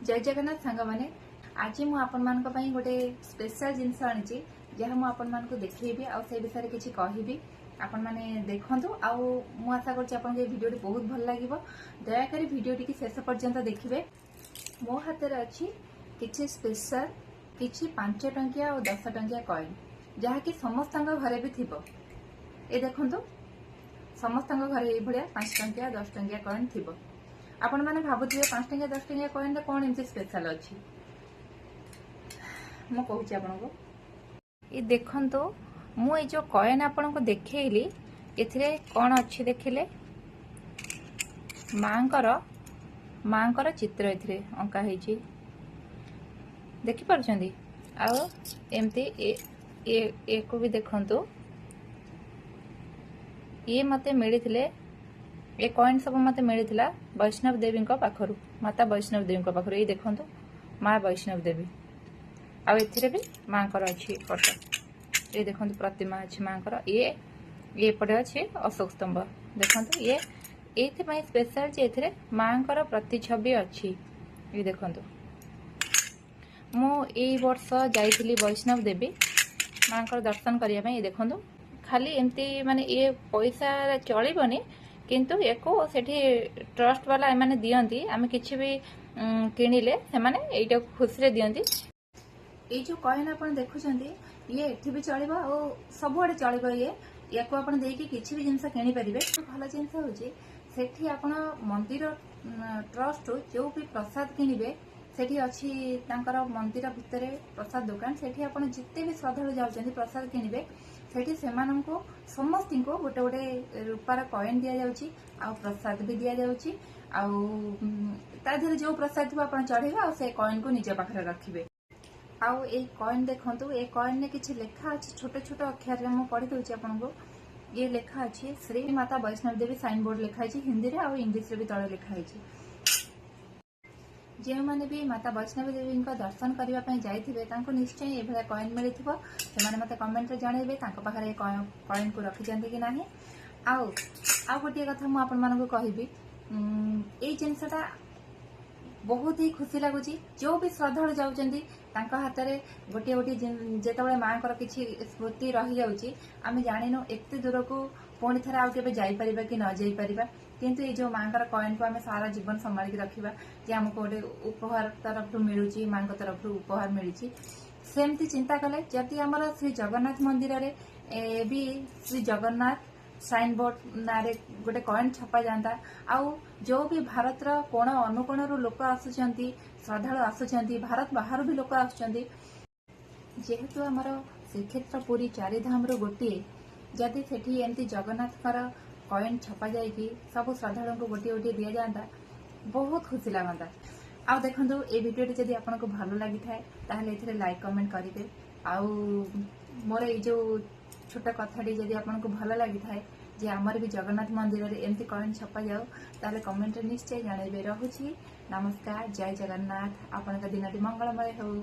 ଜୟ ଜଗନ୍ନାଥ ସାଙ୍ଗମାନେ। ଆଜି ମୁଁ ଆପଣମାନଙ୍କ ପାଇଁ ଗୋଟେ ସ୍ପେଶାଲ ଜିନିଷ ଆଣିଛି, ଯାହା ମୁଁ ଆପଣମାନଙ୍କୁ ଦେଖେଇବି ଆଉ ସେ ବିଷୟରେ କିଛି କହିବି। ଆପଣମାନେ ଦେଖନ୍ତୁ ଆଉ ମୁଁ ଆଶା କରୁଛି ଆପଣଙ୍କୁ ଏ ଭିଡ଼ିଓଟି ବହୁତ ଭଲ ଲାଗିବ। ଦୟାକରି ଭିଡ଼ିଓଟିକି ଶେଷ ପର୍ଯ୍ୟନ୍ତ ଦେଖିବେ। ମୋ ହାତରେ ଅଛି କିଛି ସ୍ପେଶାଲ, କିଛି 5 ଟଙ୍କିଆ ଆଉ 10 ଟଙ୍କିଆ କଏନ୍, ଯାହାକି ସମସ୍ତଙ୍କ ଘରେ ବି ଥିବ। ଏ ଦେଖନ୍ତୁ, ସମସ୍ତଙ୍କ ଘରେ ଏଇଭଳିଆ 5 ଟଙ୍କିଆ, 10 ଟଙ୍କିଆ କଏନ୍ ଥିବ। ଆପଣମାନେ ଭାବୁଥିବେ, 5 ଟଙ୍କିଆ, 10 ଟଙ୍କିଆ କଏନ୍ରେ କ'ଣ ଏମିତି ସ୍ପେଶାଲ ଅଛି? ମୁଁ କହୁଛି ଆପଣଙ୍କୁ। ଏ ଦେଖନ୍ତୁ, ମୁଁ ଏଇ ଯୋଉ କଏନ୍ ଆପଣଙ୍କୁ ଦେଖେଇଲି, ଏଥିରେ କ'ଣ ଅଛି ଦେଖିଲେ? ମାଙ୍କର ଚିତ୍ର ଏଥିରେ ଅଙ୍କା ହେଇଛି, ଦେଖିପାରୁଛନ୍ତି? ଆଉ ଏମିତି ଏକୁ ବି ଦେଖନ୍ତୁ। ଇଏ ମତେ ମିଳିଥିଲେ, ଏ କଏନ୍ ସବୁ ମତେ ମିଳିଥିଲା ବୈଷ୍ଣବ ଦେବୀଙ୍କ ପାଖରୁ, ମାତା ବୈଷ୍ଣବ ଦେବୀଙ୍କ ପାଖରୁ। ଏଇ ଦେଖନ୍ତୁ, ମା ବୈଷ୍ଣବ ଦେବୀ। ଆଉ ଏଥିରେ ବି ମାଙ୍କର ଅଛି ଫଟୋ। ଏ ଦେଖନ୍ତୁ, ପ୍ରତିମା ଅଛି ମାଙ୍କର। ଇଏ ଏପଟେ ଅଛି ଅଶୋକ ସ୍ତମ୍ଭ। ଦେଖନ୍ତୁ, ଇଏ ଏଇଥିପାଇଁ ସ୍ପେଶାଲ ଯେ ଏଥିରେ ମାଙ୍କର ପ୍ରତିଛବି ଅଛି। ଇଏ ଦେଖନ୍ତୁ, ମୁଁ ଏଇ ବର୍ଷ ଯାଇଥିଲି ବୈଷ୍ଣବ ଦେବୀ ମାଙ୍କର ଦର୍ଶନ କରିବା ପାଇଁ। ଏ ଦେଖନ୍ତୁ, ଖାଲି ଏମିତି ମାନେ ଇଏ ପଇସା ଚଳିବନି, କିନ୍ତୁ ୟାକୁ ସେଠି ଟ୍ରଷ୍ଟ ବାଲା ଏମାନେ ଦିଅନ୍ତି। ଆମେ କିଛି ବି କିଣିଲେ ସେମାନେ ଏଇଟାକୁ ଖୁସିରେ ଦିଅନ୍ତି। ଏଇ ଯୋଉ କଏନ୍ ଆପଣ ଦେଖୁଛନ୍ତି, ଇଏ ଏଠି ବି ଚଳିବ ଆଉ ସବୁଆଡେ ଚଳିବ ଇଏ। ୟାକୁ ଆପଣ ଦେଇକି କିଛି ବି ଜିନିଷ କିଣିପାରିବେ। ଭଲ ଜିନିଷ ହଉଛି, ସେଠି ଆପଣ ମନ୍ଦିର ଟ୍ରଷ୍ଟରୁ ଯୋଉ ବି ପ୍ରସାଦ କିଣିବେ, ସେଠି ଅଛି ତାଙ୍କର ମନ୍ଦିର ଭିତରେ ପ୍ରସାଦ ଦୋକାନ। ସେଠି ଆପଣ ଯେତେ ବି ଶ୍ରଦ୍ଧାଳୁ ଯାଉଛନ୍ତି, ପ୍ରସାଦ କିଣିବେ, ସେଠି ସେମାନଙ୍କୁ ସମସ୍ତଙ୍କୁ ଗୋଟେ ଗୋଟେ ରୂପାର କଏନ୍ ଦିଆଯାଉଛି ଆଉ ପ୍ରସାଦ ବି ଦିଆଯାଉଛି। ଆଉ ତା ଦେହରେ ଯୋଉ ପ୍ରସାଦ ଥିବ ଆପଣ ଚଢେଇବେ ଆଉ ସେ କଏନ୍କୁ ନିଜ ପାଖରେ ରଖିବେ। ଆଉ ଏଇ କଏନ୍ ଦେଖନ୍ତୁ, ଏ କଏନ୍ରେ କିଛି ଲେଖା ଅଛି ଛୋଟ ଛୋଟ ଅକ୍ଷରରେ। ମୁଁ ପଢି ଦଉଛି ଆପଣଙ୍କୁ। ଇଏ ଲେଖା ଅଛି ଶ୍ରୀ ମାତା ବୈଷ୍ଣବ ଦେବୀ ସାଇନ୍ ବୋର୍ଡ ଲେଖା ହେଇଛି ହିନ୍ଦୀରେ ଆଉ ଇଂଲିଶରେ ବି ତଳେ ଲେଖା ହେଇଛି। ଯେଉଁମାନେ ବି ମାତା ବୈଷ୍ଣବ ଦେବୀଙ୍କ ଦର୍ଶନ କରିବା ପାଇଁ ଯାଇଥିବେ, ତାଙ୍କୁ ନିଶ୍ଚୟ ଏଭଳିଆ କଏନ୍ ମିଳିଥିବ। ସେମାନେ ମୋତେ କମେଣ୍ଟରେ ଜଣେଇବେ, ତାଙ୍କ ପାଖରେ ଏ କଏନ୍କୁ ରଖିଛନ୍ତି କି ନାହିଁ। ଆଉ ଆଉ ଗୋଟିଏ କଥା ମୁଁ ଆପଣମାନଙ୍କୁ କହିବି, ଏଇ ଜିନିଷଟା ବହୁତ ହି ଖୁସି ଲାଗୁଛି। ଯୋଉ ବି ଶ୍ରଦ୍ଧାଳୁ ଯାଉଛନ୍ତି, ତାଙ୍କ ହାତରେ ଗୋଟିଏ ଗୋଟିଏ ଯେତେବେଳେ ମାଙ୍କର କିଛି ସ୍ମୃତି ରହିଯାଉଛି। ଆମେ ଜାଣିନୁ ଏତେ ଦୂରକୁ ପୁଣି ଥରେ ଆଉ କେବେ ଯାଇପାରିବା କି ନ ଯାଇପାରିବା, କିନ୍ତୁ ଏଇ ଯୋଉ ମାଙ୍କର କଏନ୍କୁ ଆମେ ସାରା ଜୀବନ ସମ୍ଭାଳିକି ରଖିବା ଯେ ଆମକୁ ଗୋଟେ ଉପହାର ତରଫରୁ ମିଳୁଛି, ମାଙ୍କ ତରଫରୁ ଉପହାର ମିଳିଛି। ସେମିତି ଚିନ୍ତା କଲେ ଯଦି ଆମର ଶ୍ରୀ ଜଗନ୍ନାଥ ମନ୍ଦିରରେ ବି ଶ୍ରୀ ଜଗନ୍ନାଥ ସାଇନ୍ ବୋର୍ଡ ନାଁରେ ଗୋଟେ କଏନ୍ ଛପା ଯାଆନ୍ତା, ଆଉ ଯୋଉ ବି ଭାରତର କୋଣ ଅନୁକୋଣରୁ ଲୋକ ଆସୁଛନ୍ତି, ଶ୍ରଦ୍ଧାଳୁ ଆସୁଛନ୍ତି, ଭାରତ ବାହାରୁ ବି ଲୋକ ଆସୁଛନ୍ତି, ଯେହେତୁ ଆମର ଶ୍ରୀକ୍ଷେତ୍ର ପୁରୀ ଚାରିଧାମରୁ ଗୋଟିଏ, ଯଦି ସେଠି ଏମିତି ଜଗନ୍ନାଥଙ୍କର କଏନ୍ ଛପା ଯାଇକି ସବୁ ଶ୍ରଦ୍ଧାଳୁଙ୍କୁ ଗୋଟିଏ ଗୋଟିଏ ଦିଆଯାଆନ୍ତା, ବହୁତ ଖୁସି ଲାଗନ୍ତା। ଆଉ ଦେଖନ୍ତୁ, ଏ ଭିଡ଼ିଓଟି ଯଦି ଆପଣଙ୍କୁ ଭଲ ଲାଗିଥାଏ, ତାହେଲେ ଏଥିରେ ଲାଇକ୍, କମେଣ୍ଟ କରିବେ। ଆଉ ମୋର ଏଇ ଯୋଉ ଛୋଟ କଥାଟି ଯଦି ଆପଣଙ୍କୁ ଭଲ ଲାଗିଥାଏ ଯେ ଆମର ବି ଜଗନ୍ନାଥ ମନ୍ଦିରରେ ଏମିତି କଏନ୍ ଛପାଯାଉ, ତାହେଲେ କମେଣ୍ଟରେ ନିଶ୍ଚୟ ଜଣାଇବେ। ରହୁଛି, ନମସ୍କାର, ଜୟ ଜଗନ୍ନାଥ। ଆପଣଙ୍କ ଦିନଟି ମଙ୍ଗଳମୟ ହେଉ।